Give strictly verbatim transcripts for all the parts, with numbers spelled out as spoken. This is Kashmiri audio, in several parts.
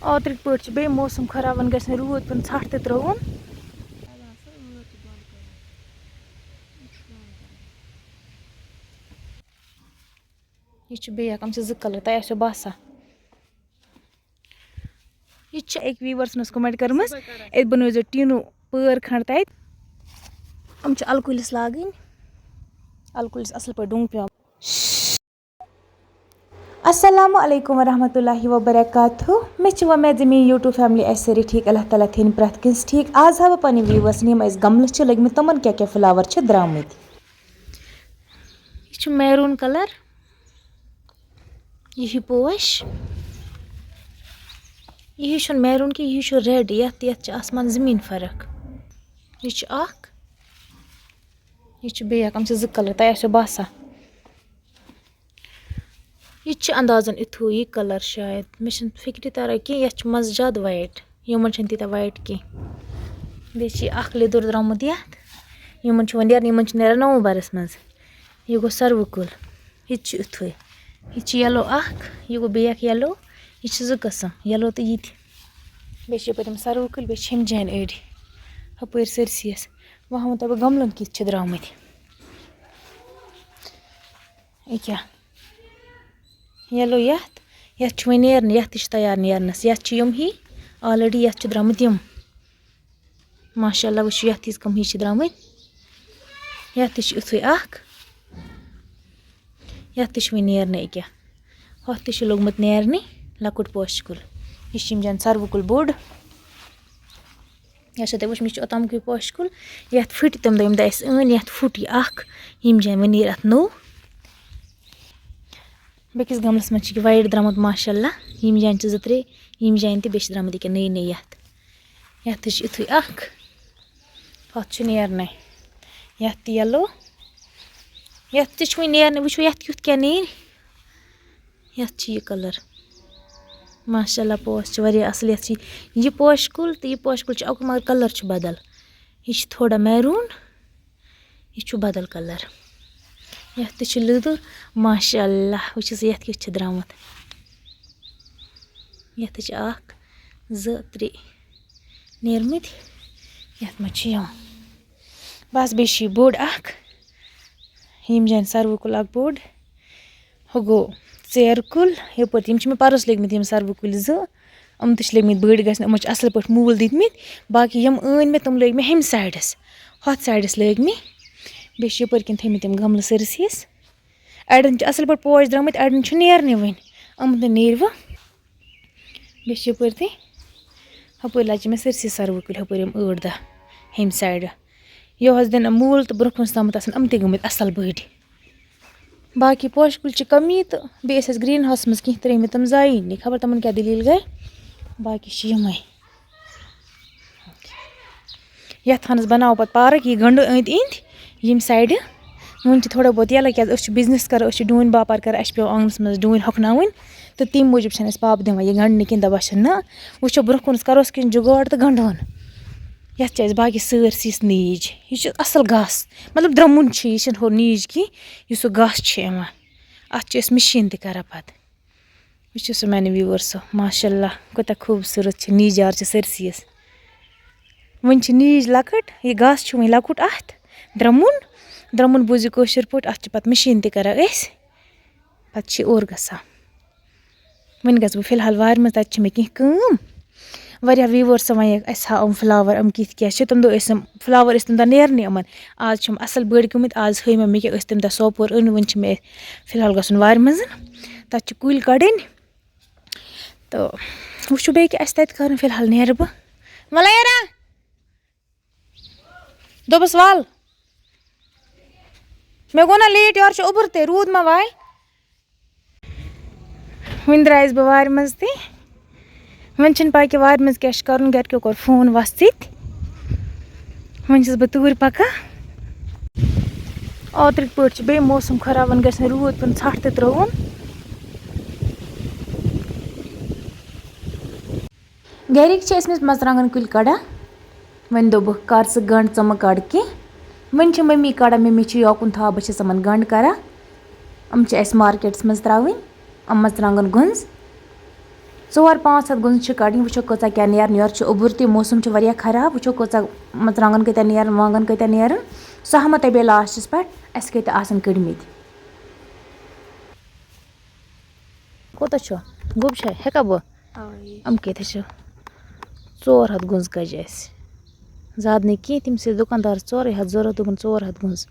اوترٕکۍ پٲٹھۍ چھِ بیٚیہِ موسم خراب، وۄنۍ گژھِ نہٕ روٗد پیوٚن، ژھٹھ تہِ ترٛٲوُن۔ یہِ چھُ بیٚیہِ اکھ، یِم چھِ زٕ colour، تۄہہِ آسیو باسان۔ یہِ چھِ أکۍ viewerن ٲس comment کٔرمٕژ، أتۍ بَنٲوزیو ٹیٖنو پٲر کھنٛڈ تَتہِ۔ یِم چھِ اَلہٕ کُلِس لاگٕنۍ، اَلہٕ کُلِس اَصٕل پٲٹھۍ ڈوٗنۍ پیوٚن۔ السلام علیکم ورحمۃ اللہ وبرکاتہ۔ مےٚ چھِ وۄمید زِ میٛٲنۍ YouTube family آسہِ سٲری ٹھیٖک، اللہ تعالیٰ تھٲیِن پرٛٮ۪تھ کٲنٛسہِ ٹھیٖک۔ آز ہاوٕ بہٕ پنٕنۍ viewersن یِم اَسہِ گملہٕ چھِ لٲگمٕتۍ، تِمَن کیٛاہ کیٛاہ flower چھِ درٛامٕتۍ۔ یہِ چھُ maroon colour، یہِ ہیوٗ پوش، یہِ ہیوٗ چھُنہٕ maroon کینٛہہ، یہِ ہیوٗ چھُ red، یَتھ، یَتھ چھِ آسمان زٔمیٖن فرق۔ یہِ چھُ اَکھ، یہِ چھُ بیٚیہِ اَکھ، یِم چھِ زٕ colour، تۄہہِ آسیو باسان۔ یہِ تہِ چھُ اندازن یِتھُے یہِ colour شاید، مےٚ چھُنہٕ فِکرِ تران کینٛہہ، یَتھ چھُ منٛزٕ زیادٕ white، یِمن چھُنہٕ تیٖتیٛاہ white کینٛہہ۔ بیٚیہِ چھُ یہِ اَکھ لیٚدُر درٛامُت یَتھ، یِمن چھُ وۄنۍ نیران، یِمن چھُ نیران نومبرس منٛز۔ یہِ گوٚو سروٕ کُل، یہِ تہِ چھُ یِتھُے۔ یہِ تہِ چھُ yellow اَکھ، یہِ گوٚو بیٚیہِ اَکھ yellow، یہِ چھِ زٕ قٕسم، yellow تہٕ یہِ تہِ۔ بیٚیہِ چھِ یَپٲرۍ یِم سروٕ کُلۍ، بیٚیہِ چھِ ہیٚمہِ جایہِ أڑۍ، ہُپٲرۍ سٲرسٕے یَس۔ وۄنۍ ہاوَو تۄہہِ بہٕ گملن کِتھ چھِ درٛامٕتۍ۔ یہِ کیٛاہ؟ Yellow یَتھ، یَتھ چھُ وۄنۍ نیرنہٕ، یَتھ تہِ چھُ تیار نیرنَس۔ یَتھ چھِ یِم ہی already، یَتھ چھِ درٛامٕتۍ یِم۔ ماشاء اللہ، وٕچھِو، یَتھ تہِ کٕم ہی چھِ درٛامٕتۍ۔ یَتھ تہِ چھُ یُتھُے اَکھ۔ یَتھ تہِ چھُ وۄنۍ نیرنہٕ أکیٛاہ۔ ہۄتھ تہِ چھُ لوٚگمُت نیرنہِ لۄکُٹ پوشہِ کُل۔ یہِ چھُ یِم جان سَروٕ کُل بوٚڑ۔ یۄس تۄہہِ وٕچھمٕژ چھِ اوٚتامکُے پوشہِ کُل، یَتھ پھٕٹۍ تَمہِ دۄہ، ییٚمہِ دۄہ اَسہِ أنۍ، یَتھ پھُٹ یہِ اَکھ، ییٚمہِ جایہِ وۄنۍ نیرِ اَتھ نوٚو۔ بیٚکِس گملَس منٛز چھِ یہِ white درٛامُت، ماشاء اللہ، ییٚمہِ جایہِ چھِ زٕ ترٛےٚ، ییٚمہِ جایہِ تہِ بیٚیہِ چھِ درٛامٕتۍ ییٚکیٛاہ نٔے نٔے یَتھ۔ یَتھ تہِ چھِ یُتھُے اَکھ، ہۄتھ چھُ نیرنَے، یَتھ تہِ yellow، یَتھ تہِ چھُ وۄنۍ نیرنَے، وٕچھو یَتھ کیُتھ کیٛاہ نیرِ۔ یَتھ چھِ یہِ colour۔ ماشاء اللہ، پوش چھِ واریاہ اَصٕل۔ یَتھ چھِ یہِ پوشہِ کُل تہٕ یہِ پوشہِ کُل چھُ اَکُے، مگر colour چھُ بدل۔ یہِ چھُ تھوڑا maroon، یہِ چھُ بدل colour۔ یَتھ تہِ چھُ لیٚدُر۔ ماشاء اللہ، وٕچھ حظ، یَتھ کیُتھ چھُ درٛامُت۔ یَتھ تہِ چھِ اَکھ، زٕ، ترٛےٚ نیرمٕتۍ۔ یَتھ منٛز چھِ یِم۔ بَس، بیٚیہِ چھِ یہِ بوٚڑ اَکھ۔ ییٚمہِ جایہِ سَروٕ کُل اَکھ بوٚڑ۔ ہُہ گوٚو ژیرٕ کُل۔ یَپٲرۍ تہِ، یِم چھِ مےٚ پَرُس لٔگۍ مٕتۍ، یِم سَروٕ کُلۍ زٕ۔ یِم تہِ چھِ لٔگۍ مٕتۍ بٔڑۍ گژھنہِ، یِمَن چھِ اَصٕل پٲٹھۍ موٗل دِتۍ مٕتۍ۔ باقٕے یِم أنۍ مےٚ، تِم لٲگۍ مےٚ ہُمہِ sideس، ہۄتھ sideس لٲگۍ مےٚ۔ بیٚیہِ چھِ یَپٲرۍ کِنۍ تھٲیمٕتۍ تِم گملہٕ سٲرسٕے یَس۔ اَڑٮ۪ن چھِ اَصٕل پٲٹھۍ پوش درٛامٕتۍ، اَڑٮ۪ن چھُ نیرنٕے وٕنہِ۔ یِم تہِ نیرِ وۄنۍ۔ بیٚیہِ چھِ یَپٲرۍ تہِ، ہُپٲرۍ لَجہِ مےٚ سٲرسٕے سَروٕ کُلۍ، ہُپٲرۍ یِم ٲٹھ دَہ ہُمہِ sideٕ۔ یۄہَس دِنہٕ موٗل تہٕ برٛونٛہہ کُن چھِ آمٕتۍ آسان، یِم تہِ گٔمٕتۍ اَصٕل بٔڑۍ۔ باقٕے پوشہِ کُلۍ چھِ کَمٕے تہٕ بیٚیہِ ٲسۍ اَسہِ green houseَس منٛز کینٛہہ ترٛٲومٕتۍ، تِم زایہِ نہٕ، خبر تِمَن کیٛاہ دٔلیٖل گٔے۔ باقٕے چھِ یِمَے۔ یَتھ ہَنَس بَناوو پَتہٕ park، یہِ گَنٛڈٕ أنٛدۍ أنٛدۍ ییٚمہِ sideٕ۔ وٕنہِ چھِ تھوڑا بہت یَلہٕ، کیٛازِ أسۍ چھِ business کَران، أسۍ چھِ ڈوٗنۍ باپار کَران، اَسہِ چھِ پٮ۪وان آنٛگنَس منٛز ڈوٗنۍ ہۄکھناوٕنۍ۔ تہٕ تَمہِ موٗجوٗب چھَنہٕ اَسہِ پاپہٕ دِوان یہِ گَنٛڈنہٕ کِہیٖنۍ، دَپان چھِنہٕ، نہ، وٕچھو برٛونٛہہ کُنَس کَروس کِنہٕ جُگاڑ تہٕ گَنٛڈون۔ یَتھ چھِ اَسہِ باقٕے سٲرسٕے یُس نیٖج، یہِ چھُ اَصٕل گاسہٕ، مطلب درٛمُن چھُ، یہِ چھُنہٕ ہُہ نیٖج کینٛہہ، یُس سُہ گاسہٕ چھُ یِوان۔ اَتھ چھِ أسۍ machine تہِ کَران پَتہٕ۔ وٕچھِو سا میٛانہِ viewersو، ماشاء اللہ، کوٗتاہ خوٗبصوٗرت چھِ نیٖجار چھِ سٲرسٕے یَس۔ وٕنہِ چھِ نیٖج لۄکٕٹ، یہِ گاسہٕ چھُ وٕنہِ لۄکُٹ اَتھ، درٛمُن، درٛمُن بوٗزِو کٲشِر پٲٹھۍ، اَتھ چھِ پَتہٕ machine تہِ کَران أسۍ، پَتہٕ چھِ اورٕ گژھان۔ وۄنۍ گژھٕ بہٕ فی الحال وارِ منٛز، تَتہِ چھِ مےٚ کینٛہہ کٲم۔ واریاہ viewersو وَنیکھ، اَسہِ ہاو یِم flower، یِم کِتھ کیٛاہ چھِ۔ تِم دۄہ ٲسۍ یِم flower، ٲسۍ تَمہِ دۄہ نیرنٕے یِمَن۔ آز چھِ یِم اَصٕل بٔڑۍ گٔمٕتۍ، آز ہٲوۍ مےٚ، مےٚ کیٛاہ ٲسۍ تَمہِ دۄہ سوپور أنۍ، وۄنۍ چھِ مےٚ فی الحال گژھُن وارِ منٛز۔ تَتہِ چھِ کُلۍ کَڑٕنۍ۔ تہٕ وٕچھو بیٚیہِ کیٛاہ آسہِ تَتہِ کَرُن۔ فی الحال نیرٕ بہٕ۔ وَلہٕ یارا، دوٚپُس وَل۔ مےٚ گوٚو نہ late، یورٕ چھُ اوٚبُر تہِ، روٗد ما وایہِ؟ وٕنہِ درٛایَس بہٕ وارِ منٛز تہِ۔ وۄنۍ چھِنہٕ پَے کہِ وارِ منٛز کیٛاہ چھِ کَرُن، گَرِکیو کوٚر فون وَس سۭتۍ۔ وۄنۍ چھَس بہٕ توٗرۍ پَکان۔ اوترٕکۍ پٲٹھۍ چھِ بیٚیہِ موسم خراب، وۄنۍ گژھِ نہٕ روٗد پیوٚن، ژھَٹھ تہِ ترٛٲوُن۔ گَرِکۍ چھِ ٲسمٕتۍ مَرژٕوانٛگَن کُلۍ کَڑان۔ وۄنۍ دوٚپُکھ، "کَر ژٕ گَنٛڈ، ژٕ مہٕ کَڑ کینٛہہ۔" وۄنۍ چھِ مٔمی کَڑان، مٔمی چھِ یوکُن تھاوان، بہٕ چھَس یِمَن گَنٛڈ کَران۔ یِم چھِ اَسہِ مارکیٹَس منٛز ترٛاوٕنۍ، یِم مَرژٕوانٛگَن گۄنٛز۔ ژور پانٛژھ ہَتھ گُنٛز چھِ کَڑٕنۍ، وٕچھو کۭژاہ کیٛاہ نیرِ۔ یورٕ چھُ اوٚبُر تہِ، موسم چھُ واریاہ خراب، وٕچھو کۭژاہ مَرژٕوانٛگَن کۭتیٛاہ نیرَن، وانٛگَن کۭتیٛاہ نیرَن، سُہ ہاوہو تۄہہِ بیٚیہِ لاسٹَس پٮ۪ٹھ اَسہِ کۭتیٛاہ آسَن کٔڑمٕتۍ۔ کوٗتاہ چھُ؟ گوٚب چھا؟ ہٮ۪کا بہٕ؟ اَوَے۔ یِم کۭتیٛاہ چھِ؟ ژور ہَتھ گُنٛز کَجہِ اَسہِ۔ زیادٕ نہٕ کینٛہہ، تٔمِس ٲسۍ دُکاندارَس ژورَے ہَتھ ضوٚرَتھ، دوٚپُن ژور ہَتھ گُنٛز۔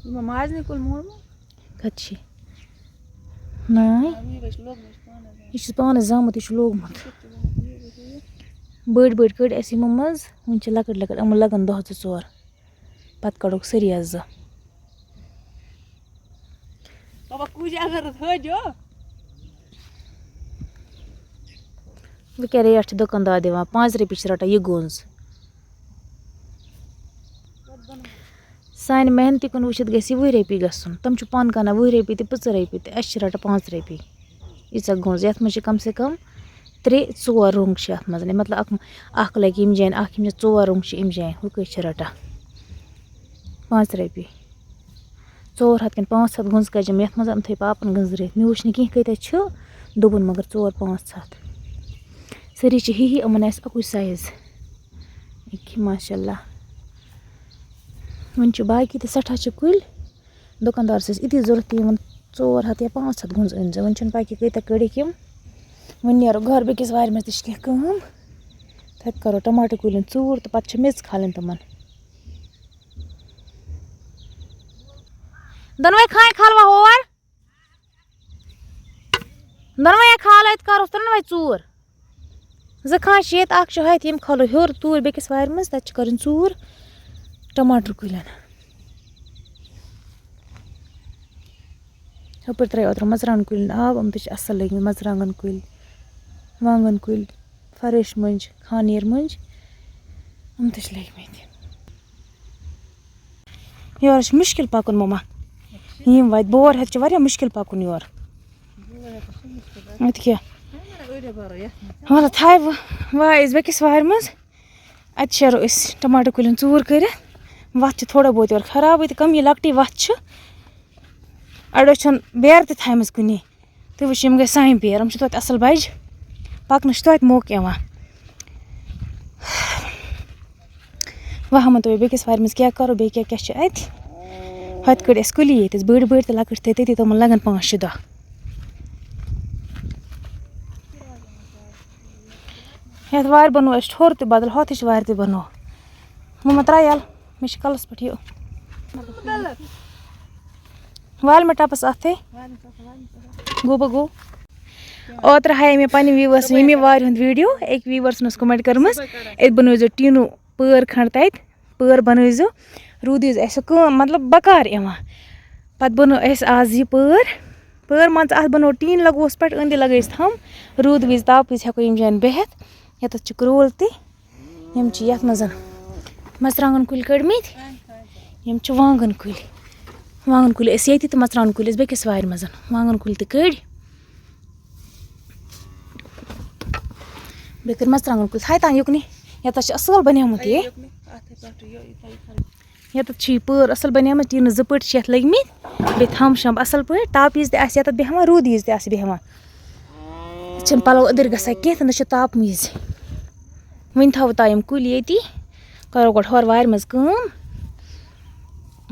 یِمو ماجنہِ کُل مول ما؟ کَتہِ چھِ؟ ناے۔ یہِ چھُ پانَس زامُت، یہِ چھُ لوگمُت۔ بٔڑۍ بٔڑۍ کٔڑۍ اَسہِ یِمو منٛز، وٕنہِ چھِ لۄکٕٹۍ لۄکٕٹۍ، یِمَن لَگَن دۄہ زٕ ژور۔ پَتہٕ کَڑوکھ سٲری اَز زٕ۔ بابا، کُج اگر تھٲجو۔ وۄنۍ کیٛاہ ریٹ چھِ دُکاندار دِوان؟ پانٛژھ رۄپیہِ چھِ رَٹان یہِ گُنٛز۔ سانہِ محنتہِ کُن وٕچھِتھ گژھِ یہِ وُہ رۄپیہِ گژھُن۔ تِم چھِ پانہٕ کٕنان وُہ رۄپیہِ تہِ، پٕنٛژٕہ رۄپیہِ تہِ، اَسہِ چھِ رَٹان پانٛژھ رۄپیہِ۔ ییٖژاہ گُنٛز، یَتھ منٛز چھِ کَم سے کَم ترٛےٚ ژور رۄنٛگ چھِ اَتھ منٛز، مطلب، اَکھ، اَکھ لَگہِ ییٚمہِ جایہِ، اَکھ ییٚمہِ جایہِ، ژور رۄنٛگ چھِ اَمہِ جایہِ، ہُہ کٔہۍ چھِ رَٹان؟ پانٛژھ رۄپیہِ۔ ژور ہَتھ کِنہٕ پانٛژھ ہَتھ گُنٛز کَجہِ یِم یَتھ منٛز، یِم تھٲے پاپَن گٔنٛزرٲیِتھ۔ مےٚ وٕچھ نہٕ کینٛہہ کۭتیٛاہ چھِ، دوٚپُن مگر ژور پانٛژھ ہَتھ۔ سٲری چھِ ہی ہی، یِمَن آسہِ اَکُے سایز۔ ییٚکیٛاہ ماشاء اللہ۔ وۄنۍ چھِ باقٕے تہِ سٮ۪ٹھاہ چھِ کُلۍ۔ دُکاندارَس ٲسۍ یِتی ضوٚرَتھ تہٕ یِمَن ژور ہَتھ یا پانٛژھ ہَتھ گُنٛز أنۍ زِ۔ وۄنۍ چھُنہٕ پَے کہِ کۭتیٛاہ کٔڑِکھ یِم۔ وۄنۍ نیرو گَرٕ بیٚکِس وارِ منٛز تہِ چھِ کینٛہہ کٲم۔ تَتہِ کَرو ٹماٹر کُلٮ۪ن ژوٗر تہٕ پَتہٕ چھِ میٚژ کھالٕنۍ تِمَن۔ دۄنوَے کھانہِ کھالوا ہور؟ دۄنوَے کھالو، أتۍ کَرُس ترٛٮ۪نوَے ژوٗر۔ زٕ کھانہِ چھِ ییٚتہِ، اَکھ چھِ ہۄتہِ، یِم کھالو ہیوٚر توٗرۍ بیٚکِس وارِ منٛز، تَتہِ چھِ کَرٕنۍ ژوٗر ٹماٹر کُلٮ۪ن۔ ہُپٲرۍ ترٛٲے اوترٕ مَرژٕوانٛگَن کُلٮ۪ن آب، یِم تہِ چھِ اَصٕل لٔگۍ مٕتۍ، مَرژٕوانٛگَن کُلۍ، وانٛگَن کُلۍ، فرٲشۍ مٔنٛجۍ، خانیٲر مٔنٛجۍ، یِم تہِ چھِ لٔگۍ مٕتۍ۔ یورٕ چھُ مُشکِل پَکُن، مما۔ یِم وَتہِ بور ہٮ۪تھ چھُ واریاہ مُشکِل پَکُن یورٕ۔ اَدٕ کیٛاہ؟ وَلہٕ تھاوِ وۄنۍ، وایہِ أسۍ بیٚکِس وارِ منٛز۔ اَتہِ شیرو أسۍ ٹماٹر کُلٮ۪ن ژوٗر کٔرِتھ۔ وَتھ چھِ تھوڑا بہت یورٕ خرابٕے تہٕ کَم، یہِ لۄکٹٕے وَتھ چھِ۔ اَڑیو چھَنہٕ بیرٕ تہِ تھایمَژٕ کُنے۔ تُہۍ وٕچھِو، یِم گٔے سانہِ بیرٕ، یِم چھِ توتہِ اَصٕل بَجہِ۔ پَکنَس چھُ توتہِ موقعہٕ یِوان۔ وۄنۍ ہاوَن تۄہہِ بیٚکِس وارِ منٛز کیٛاہ کَرو، بیٚیہِ کیٛاہ کیٛاہ چھِ اَتہِ۔ ہۄتہِ کٔڑۍ اَسہِ کُلی ییٚتہِ، أسۍ بٔڑۍ بٔڑۍ تہٕ لۄکٕٹۍ تھٲے تٔتی، تِمَن لَگَن پانٛژھ شےٚ دۄہ۔ یَتھ وارِ بَنوو اَسہِ ٹھوٚر تہِ بدل، ہۄتھ ہِش وارِ تہِ بَنوو۔ مما ترٛاو یَلہٕ، مےٚ چھِ کَلَس پٮ۪ٹھ یہِ۔ وال مےٚ ٹَپَس اَتھٕے۔ گوٚو بہٕ گوٚو۔ اوترٕ ہایے مےٚ پنٛنہِ ویٖوَرس ییٚمہِ وارِ ہُنٛد ویٖڈیو، أکۍ ویٖوَرسَن ٲس comment کٔرمٕژ، أتۍ بَنٲوزیو ٹیٖنوٗ پٲر کھنٛڈ تَتہِ، پٲر بَنٲوزیو۔ روٗدٕے یوت اَسہِ کٲم، مطلب، بَکار یِوان۔ پَتہٕ بَنٲو اَسہِ آز یہِ پٲر۔ پٲر مان ژٕ، اَتھ بَنوو ٹیٖن، لَگووُس پٮ۪ٹھ، أنٛدۍ لَگٲیِس تھَم۔ روٗد وِزِ، تاپہٕ وِزِ ہٮ۪کو یِم جایَن بیٚہِتھ۔ یَتَتھ چھِ کرٛول تہِ۔ یِم چھِ یَتھ منٛز مَرژٕوانٛگَن کُلۍ کٔڑمٕتۍ۔ یِم چھِ وانٛگَن کُلۍ۔ وانٛگَن کُلۍ ٲسۍ ییٚتی تہٕ مَرژٕوانٛگَن کُلۍ ٲسۍ بیٚکِس وارِ منٛز۔ وانٛگَن کُلۍ تہِ کٔڑۍ۔ بیٚیہِ کٔرۍ مَرژٕوانٛگَن کُلۍ۔ تھایہِ تام یُکنُے۔ یَتَتھ چھِ اَصٕل بَنیومُت یہِ۔ یَتَتھ چھِ یہِ پٲر اَصٕل بَنیمٕژ، ٹیٖنہٕ زٕ پٔٹۍ چھِ یَتھ لٔگۍ مٕتۍ۔ بیٚیہِ تھَم شَم اَصٕل پٲٹھۍ، تاپہٕ وِزِ تہِ آسہِ یَتَتھ بیٚہوان، روٗدٕ وِزِ تہِ آسہِ بیٚہوان۔ اَتھ چھِنہٕ پَلو أدٕرۍ گژھان کینٛہہ تہٕ نہ چھِ تاپہٕ وِزِ۔ وۄنۍ تھاوو تام یِم کُلۍ ییٚتی، کَرو گۄڈٕ ہورٕ وارِ منٛز کٲم،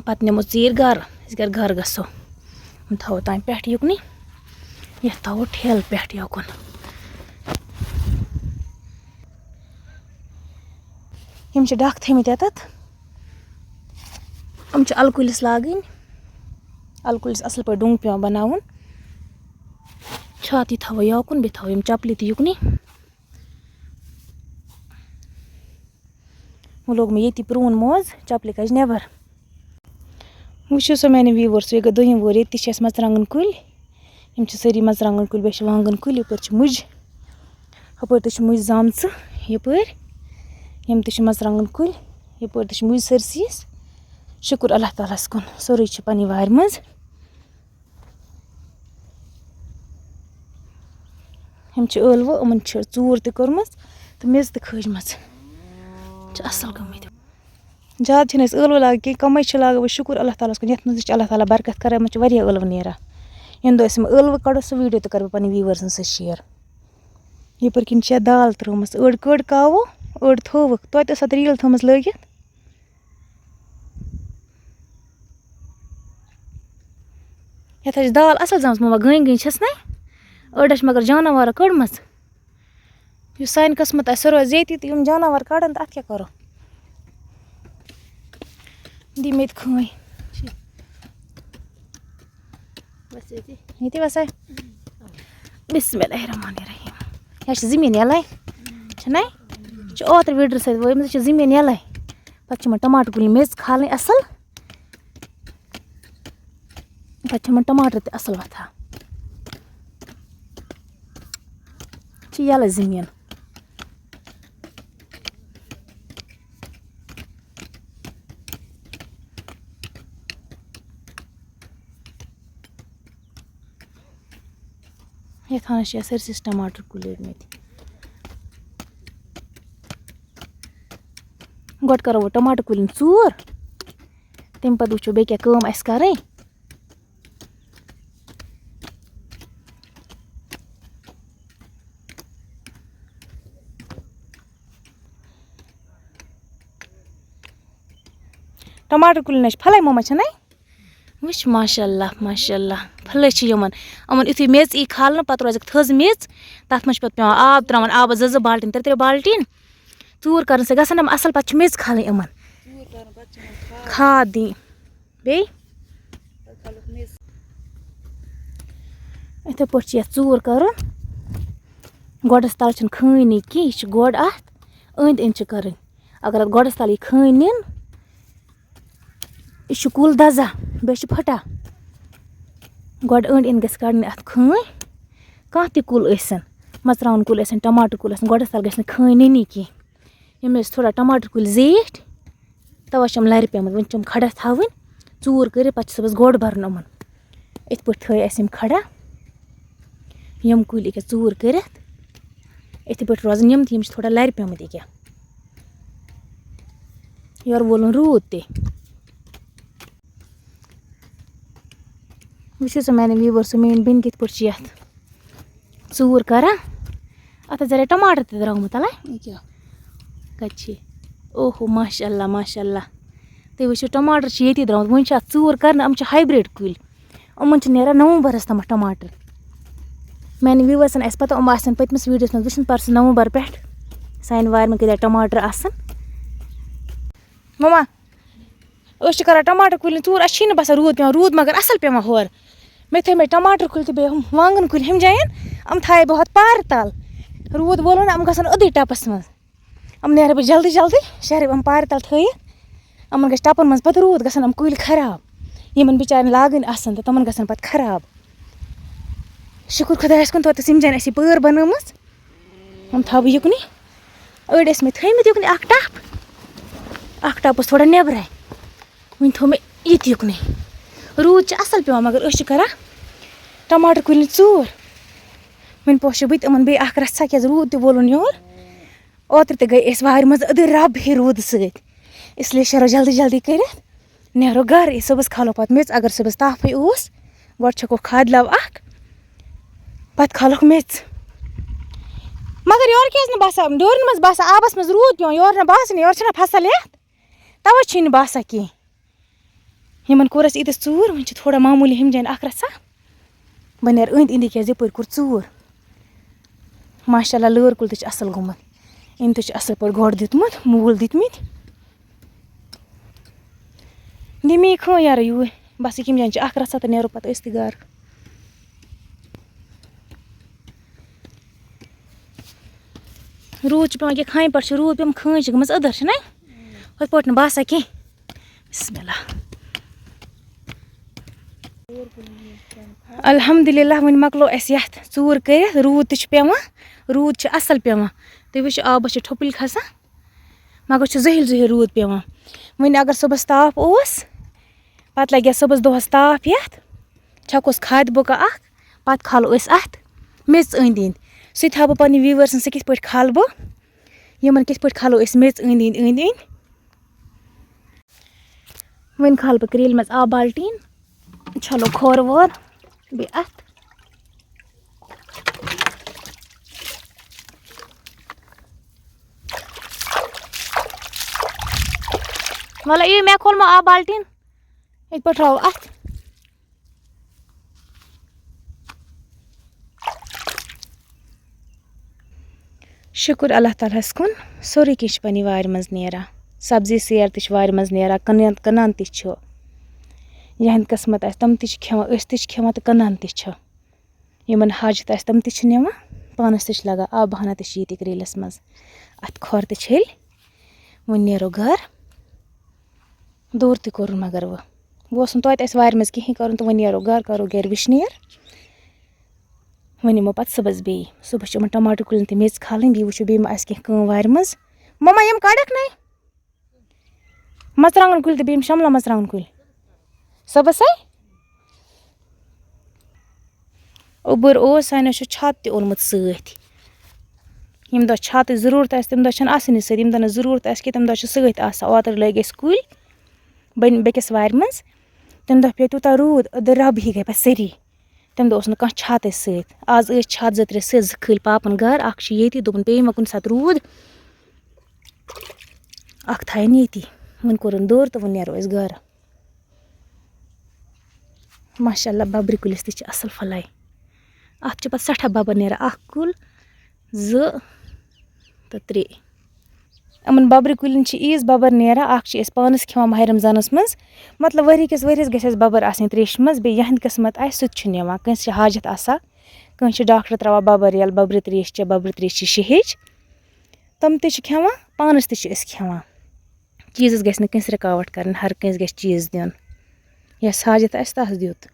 پَتہٕ نِمو ژیٖرۍ گَرٕ، أسۍ کَر گَرٕ گژھو۔ وۄنۍ تھاوو تام پٮ۪ٹھ یُکنُے، یَتھ تھاوو ٹھیلہٕ پٮ۪ٹھ یوکُن۔ یِم چھِ ڈَکھ تھٲیمٕتۍ یَتَتھ۔ یِم چھِ اَلہٕ کُلِس لاگٕنۍ۔ اَلہٕ کُلِس اَصٕل پٲٹھۍ ڈوٚنٛگ پٮ۪وان بَناوُن۔ چھاتہٕ تہِ تھاوو یوکُن، بیٚیہِ تھاوو یِم چَپلہِ تہِ یُکنُے۔ وۄنۍ لوگ مےٚ ییٚتی پرٛون موز چَپلہِ کَجہِ نٮ۪بَر۔ وٕچھِو سا میٛانہِ viewers، یہِ گٔے دوٚیِم وُہُر، ییٚتہِ تہِ چھِ اَسہِ مَرژٕوانٛگَن کُلۍ۔ یِم چھِ سٲری مَرژٕوانٛگَن کُلۍ، بیٚیہِ چھِ وانٛگَن کُلۍ، یَپٲرۍ چھِ مُجہِ، ہُپٲرۍ تہِ چھِ مُجہِ زامژٕ، یَپٲرۍ یِم تہِ چھِ مَرژٕوانٛگَن کُلۍ، یَپٲرۍ تہِ چھِ مُجہِ سٲرسٕے۔ شُکُر اللہ تعالیٰ ہَس کُن، سورُے چھُ پنٛنہِ وارِ منٛز۔ یِم چھِ ٲلوٕ، یِمَن چھِ ژوٗر تہِ کٔرمٕژ تہٕ میٚژ تہِ کھٲجمٕژ۔ چھِ اَصٕل گٔمٕتۍ۔ زیادٕ چھِنہٕ أسۍ ٲلوٕ لاگان کینٛہہ، کَمٕے چھِ لاگان وۄنۍ، شُکُر اللہ تعالیٰ ہَس کُن، یَتھ منٛز تہِ چھِ اللہ تعالیٰ برکت کَران، یِمَن چھِ واریاہ ٲلوٕ نیران۔ ییٚمہِ دۄہ أسۍ یِم ٲلوٕ کَڑو، سُہ video تہِ کَرٕ بہٕ پَنٕنۍ viewersن سۭتۍ share. یَپٲرۍ کِنۍ چھےٚ دال ترٲومٕژ، أڑۍ کٔڑ کاوو، أڑۍ تھٲوٕکھ۔ توتہِ ٲس اَتھ reel تھٲومٕژ لٲگِتھ۔ یَتھ حظ چھِ دال اَصٕل زامٕژ، مما، گٔنۍ گٔنۍ چھَس نَے۔ أڑۍ حظ چھِ مگر جاناوارو کٔڑمٕژ۔ یُس سانہِ قٕسمت آسہِ، سُہ روزِ ییٚتی، تہٕ یِم جاناوار کَڑَن، تہٕ اَتھ کیٛاہ کَرو؟ دِ مےٚ تہِ کھٲنۍ۔ بس ییٚتی۔ ییٚتی وَسا؟ بسم اللہ الرحمن الرحیم۔ یہِ چھِ زٔمیٖن یَلَے۔ چھَنَے؟ یہِ چھِ اوترٕ وِڈرِ سۭتۍ وٲیمٕژ، یہِ چھِ زٔمیٖن یَلَے۔ پَتہٕ چھِ یِمَن ٹماٹر کُلۍ میٚژ کھالٕنۍ اَصٕل۔ پَتہٕ چھِ یِمَن ٹماٹر تہِ اَصٕل وۄتھان۔ چھِ یَلہٕ زٔمیٖن۔ یَتھ ہَنَس چھِ اَسہِ سٲرسٕے ٹماٹر کُلۍ لٲگۍ مٕتۍ۔ گۄڈٕ کَرو وۄنۍ ٹماٹر کُلٮ۪ن ژوٗر، تَمہِ پَتہٕ وٕچھو بیٚیہِ کیٛاہ کٲم آسہِ کَرٕنۍ۔ ٹماٹر کُلٮ۪ن حظ چھِ پھلے، مما، چھَنَے؟ وٕچھ، ماشاء اللہ، ماشاء اللہ، پھلے چھِ یِمَن۔ یِمَن یُتھُے میٚژ یی کھالنہٕ، پَتہٕ روزٮ۪کھ تھٔز میٚژ، تَتھ منٛز چھِ پَتہٕ پٮ۪وان آب ترٛاوُن، آبَس زٕ زٕ بالٹیٖن، ترٛےٚ ترٛےٚ بالٹیٖن۔ ژوٗر کَرُن سۭتۍ گژھن یِم اَصٕل، پَتہٕ چھِ میٚژ کھالٕنۍ یِمَن۔ کھاد دِنۍ۔ بیٚیہِ؟ یِتھَے پٲٹھۍ چھِ یَتھ ژوٗر کَرُن۔ گۄڈَس تَل چھِنہٕ کھٲنۍ نی کینٛہہ، یہِ چھِ گۄڈٕ اَتھ أنٛدۍ أنٛدۍ چھِ کَرٕنۍ۔ اگر اَتھ گۄڈَس تَل یہِ کھٲنۍ نِن، یہِ چھُ کُل دَزان، بیٚیہِ چھُ پھٕٹان۔ گۄڈٕ أنٛدۍ أنٛدۍ گژھِ کَڑنہِ اَتھ کھٲنۍ، کانٛہہ تہِ کُل ٲسِن، مَرژٕوانٛگَن کُل ٲسِن، ٹماٹر کُل ٲسِن، گۄڈَس تَل گژھِ نہٕ کھٲنۍ نِنی کینٛہہ۔ یِم ٲسۍ تھوڑا ٹماٹر کُلۍ زیٖٹھۍ، تَوَے چھِ یِم لَرِ پیٚمٕتۍ۔ وۄنۍ چھِ یِم کھڑا تھاوٕنۍ، ژوٗر کٔرِتھ، پَتہٕ چھِ صُبحَس گۄڈ بَرُن یِمَن۔ یِتھ پٲٹھۍ تھٲے اَسہِ یِم کھڑا، یِم کُلۍ ییٚکیٛاہ ژوٗر کٔرِتھ۔ یِتھَے پٲٹھۍ روزَن یِم تہِ، یِم چھِ تھوڑا لَرِ پیٚمٕتۍ ییٚکیٛاہ۔ یورٕ وولُن روٗد تہِ۔ وٕچھِو سا میٛانٮ۪ن viewers، میٛٲنۍ بیٚنہِ کِتھ پٲٹھۍ چھِ یَتھ ژوٗر کَران۔ اَتھ حظ درٛاے ٹماٹر تہِ درٛامُت، اَلَے۔ یہِ کیٛاہ؟ کَتہِ چھِ؟ اوہو، ماشاء اللہ، ماشاء اللہ۔ تُہۍ وٕچھِو، ٹماٹر چھِ ییٚتی درٛامُت، وٕنہِ چھِ اَتھ ژوٗر کَرنہٕ، یِم چھِ hybrid کُلۍ۔ یِمَن چھِ نیران نومبرَس تامَتھ ٹماٹر۔ میٛانٮ۪ن viewersن آسہِ پَتہ، یِم آسَن پٔتمِس videoس منٛز وٕچھمٕتۍ، پَرسُہ نومبر پٮ۪ٹھ سانہِ وارِ منٛز کۭتیٛاہ ٹماٹر آسَن۔ مما، أسۍ چھِ کَران ٹماٹر کُلٮ۪ن ژوٗر، اَسہِ چھی نہٕ باسان روٗد پٮ۪وان، روٗد مگر اَصٕل پٮ۪وان ہورٕ۔ مےٚ تھٲے مےٚ ٹماٹر کُلۍ تہٕ بیٚیہِ ہُم وانٛگَن کُلۍ ہُم جایَن، یِم تھایے بہٕ ہۄتھ پارٕ تَل۔ روٗد وولُن، یِم گژھن أدٕے ٹَپَس منٛز۔ یِم نیرٕ بہٕ جلدی جلدی، شہرٕ یِم پارٕ تَل تھٲیِتھ۔ یِمَن گژھِ ٹَپَن منٛز پَتہٕ روٗد، گژھن یِم کُلۍ خراب۔ یِمَن بِچارٮ۪ن لاگٕنۍ آسَن تہٕ تِمَن گژھن پَتہٕ خراب۔ شُکُر خۄدایَس کُن، توتہِ ٲس یِم جایَن اَسہِ یہِ پٲر بَنٲومٕژ۔ یِم تھاوٕ بہٕ یُکنُے۔ أڑۍ ٲسۍ مےٚ تھٲیمٕتۍ یُکنُے اَکھ ٹَپ۔ اَکھ ٹَپ اوس تھوڑا نٮ۪برَے۔ وۄنۍ تھوٚو مےٚ یہِ تہِ یُکنُے۔ روٗد چھِ اَصٕل پٮ۪وان، مگر أسۍ چھِ کَران ٹماٹر کُلٮ۪ن ژوٗر۔ وۄنۍ پوشہٕ بہٕ تہِ یِمَن بیٚیہِ اَکھ رَژھا، کیٛازِ روٗد تہِ وولُن یور۔ اوترٕ تہِ گٔے أسۍ وارِ منٛز أدٕرۍ رَب ہے روٗدٕ سۭتۍ، اس لیے شیرو جلدی جلدی کٔرِتھ، نیرو گَرٕ۔ یہِ صُبحَس کھالو پَتہٕ میٚژ، اگر صُبحَس تاپھٕے اوس، گۄڈٕ چھَکو کھادِ لَو اَکھ، پَتہٕ کھالوکھ میٚژ۔ مگر یورٕ کیٛازِ نہٕ باسان، ڈورٮ۪ن منٛز باسان آبَس منٛز روٗد پٮ۪وان، یورٕ نہٕ باسان، یورٕ چھِنہ فصل یَتھ، تَوَے چھِی نہٕ باسان کینٛہہ۔ یِمَن کوٚر اَسہِ ییٖتِس ژوٗر، وۄنۍ چھِ تھوڑا معموٗلی ہُمہِ جایَن اَکھ رَژھا۔ بہٕ نیرٕ أنٛدۍ أنٛدۍ، کیٛازِ یَپٲرۍ کوٚر ژوٗر۔ ماشاء اللہ، لٲر کُل تہِ چھُ اَصٕل گوٚمُت۔ أمۍ تہِ چھُ اَصٕل پٲٹھۍ گۄڈٕ دیُتمُت، موٗل دِتمٕتۍ۔ دِمی کھٲنۍ یارٕ یوٗرۍ۔ بَس یہِ کَمہِ جایہِ چھِ اَکھ رَژھا تہٕ نیرو پَتہٕ أسۍ تہِ گَرٕ۔ روٗد چھُ پٮ۪وان کہِ کھانہِ پٮ۪ٹھ چھُ روٗد پیوٚمُت، کھٲنۍ چھِ گٔمٕژ أدٕر، چھِنَے؟ ہُتھ پٲٹھۍ نہٕ باسان کینٛہہ۔ بسم اللہ۔ الحمدللہ، وۄنۍ مۄکلو اَسہِ یَتھ ژوٗر کٔرِتھ۔ روٗد تہِ چھُ پٮ۪وان، روٗد چھُ اَصٕل پٮ۪وان۔ تُہۍ وٕچھِو، آبَس چھِ ٹھوٚپٕلۍ کھسان، مگر چھُ زٔہِلۍ زٔہِلۍ روٗد پٮ۪وان۔ وۄنۍ اگر صُبحَس تاپھ اوس، پَتہٕ لَگہِ ہا صُبحَس دۄہَس تاپھ یَتھ، چھَکوس کھادِ بُکہٕ اَکھ، پَتہٕ کھالو أسۍ اَتھ میٚژ أنٛدۍ أنٛدۍ۔ سُہ تہِ ہاوٕ بہٕ پنٛنٮ۪ن viewersن سۭتۍ کِتھ پٲٹھۍ کھالہٕ بہٕ، یِمَن کِتھ پٲٹھۍ کھالو أسۍ میٚژ أنٛدۍ أنٛدۍ أنٛدۍ أنٛدۍ۔ وۄنۍ کھالہٕ بہٕ کرٛیلہِ منٛز آب بالٹیٖن، چھَلو کھۄر وۄر۔ بیٚیہِ اَتھ۔ وَلہٕ یہِ مےٚ کھولمو آب بالٹیٖن، یِتھ پٲٹھۍ ترٛاوو اَتھ۔ شُکُر اللہ تعالیٰ ہَس کُن، سورُے کینٛہہ چھُ پنٛنہِ وارِ منٛز نیران۔ سبزی سیر تہِ چھِ وارِ منٛز نیران، کٕنان، کٕنان تہِ چھُ۔ یِہٕنٛدۍ قٕسمت آسہِ، تِم تہِ چھِ کھٮ۪وان، أسۍ تہِ چھِ کھٮ۪وان تہٕ کٕنان تہِ چھِ۔ یِمَن حاجت آسہِ، تِم تہِ چھِ نِوان، پانَس تہِ چھِ لَگان۔ آب بہانہ تہِ چھِ ییٚتہِ کرٛیٖلَس منٛز۔ اَتھ کھۄر تہِ چھٔلۍ، وۄنۍ نیرو گَرٕ۔ دوٗر تہِ کوٚرُن مگر وۄنۍ۔ وۄنۍ اوس نہٕ توتہِ اَسہِ وارِ منٛز کِہیٖنۍ کَرُن تہٕ وۄنۍ نیرو گَرٕ، کَرو گَرِ وٕشنیر۔ وۄنۍ یِمو پَتہٕ صُبحَس بیٚیہِ۔ صُبحَس چھِ یِمَن ٹماٹر کُلٮ۪ن تہِ میٚژ کھالٕنۍ، بیٚیہِ وٕچھو بیٚیہِ ما آسہِ کینٛہہ کٲم وارِ منٛز۔ مَما، یِم کَڑَکھ نَے؟ مَرژٕوانٛگَن کُلۍ تہٕ بیٚیہِ یِم شملہ مَرژٕوانٛگَن کُلۍ۔ صُبحَسَے؟ اوٚبُر اوس، سانیو چھُ چھاتہٕ تہِ اوٚنمُت سۭتۍ۔ ییٚمہِ دۄہ چھاتٕچ ضروٗرت آسہِ، تَمہِ دۄہ چھَنہٕ آسٲنی سۭتۍ، ییٚمہِ دۄہ نہٕ ضروٗرت آسہِ کینٛہہ، تَمہِ دۄہ چھِ سۭتۍ آسان۔ اوترٕ لٲگۍ اَسہِ کُلۍ بَنہِ بیٚکِس وارِ منٛز، تَمہِ دۄہ پیوٚو تیوٗتاہ روٗد، أدٕر رَب ہی گٔے پَتہٕ سٲری۔ تَمہِ دۄہ اوس نہٕ کانٛہہ چھاتَے سۭتۍ۔ آز ٲسۍ چھاتہٕ زٕ ترٛےٚ سۭتۍ، زٕ کھٲلۍ پاپَن گَرٕ، اَکھ چھِ ییٚتی، دوٚپُن پیٚیہِ ما کُنہِ ساتہٕ روٗد، اَکھ تھایَن ییٚتی۔ وۄنۍ کوٚرُن دوٚر تہٕ وۄنۍ نیرو أسۍ گَرٕ۔ ماشاء اللہ، بَبرِ کُلِس تہِ چھِ اَصٕل پھَلَے۔ اَتھ چھِ پَتہٕ سٮ۪ٹھاہ بَبَر نیران، اَکھ کُل، زٕ تہٕ ترٛےٚ۔ یِمَن بَبرِ کُلٮ۪ن چھِ عیٖذ بَبَر نیران، اَکھ چھِ أسۍ پانَس کھٮ۪وان ماہِ رمضانَس منٛز، مطلب ؤری کِس ؤریَس گژھِ اَسہِ بَبَر آسٕنۍ ترٛیشہِ منٛز، بیٚیہِ یِہٕنٛدِ قٕسمَت آسہِ سُہ تہِ چھُ نِوان، کٲنٛسہِ چھِ حاجت آسان، کٲنٛسہِ چھِ ڈاکٹر ترٛاوان بَبَر یَلہٕ، بَبرِ ترٛیش چےٚ، بَبرِ ترٛیش چھِ شِہِج، تِم تہِ چھِ کھٮ۪وان، پانَس تہِ چھِ أسۍ کھٮ۪وان۔ چیٖزَس گژھِ نہٕ کٲنٛسہِ رُکاوَٹ کَرٕنۍ، ہر کٲنٛسہِ گژھِ چیٖز دیُن، یَس حاجت آسہِ تَس دیُت۔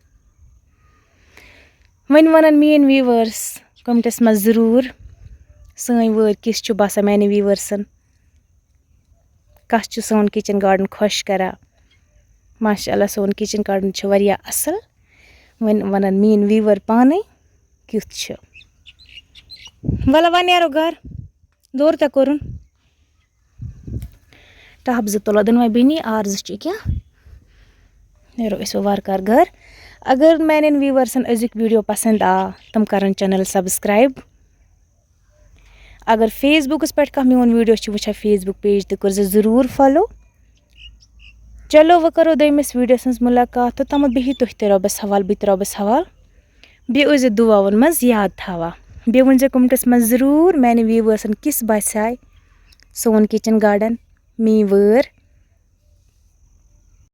وۄنۍ وَنَن میٛٲنۍ ویٖوٲرٕس کَمنٹَس منٛز ضروٗر، سٲنۍ وٲرۍ کِژھ چھُ باسان میٛانٮ۪ن ویٖوٲرسَن، کَس چھُ سون کِچَن گارڈَن خۄش کَران۔ ماشاء اللہ، سون کِچَن گارڈَن چھُ واریاہ اَصٕل۔ وۄنۍ وَنَن میٛٲنۍ ویٖوَر پانَے کیُتھ چھُ۔ وَلہٕ وۄنۍ نیرو گَرٕ۔ دوٚر تہِ کوٚرُن۔ ٹَب زٕ تُلو دۄنوَے بیٚنی، آر زٕ چھِ ییٚکیٛاہ۔ نیرو أسۍ وۄنۍ وارٕ کارٕ گَرٕ۔ اگر میٛانٮ۪ن ویٖوٲرسَن أزیُک ویٖڈیو پَسنٛد آو، تِم کَرَن چَنَل سبسکرایب۔ اگر فیس بُکَس پٮ۪ٹھ کانٛہہ میون ویٖڈیو چھِ وٕچھان، فیس بُک پیج تہِ کٔرۍزیو ضروٗر فالو۔ چلو، وۄنۍ کَرو دوٚیمِس ویٖڈیوَس منٛز مُلاقات۔ توٚتامَتھ بِہِو تُہۍ تہِ رۄبَس حوال، بہٕ تہِ رۄبَس حوال۔ بیٚیہِ ٲسۍزیو دُعاوَن منٛز یاد تھاوان۔ بیٚیہِ ؤنۍزیو کَمنٹَس منٛز ضروٗر میٛانہِ ویٖوٲرسَن کِژھ باسے سون کِچَن گارڈَن، میٛٲنۍ وٲر۔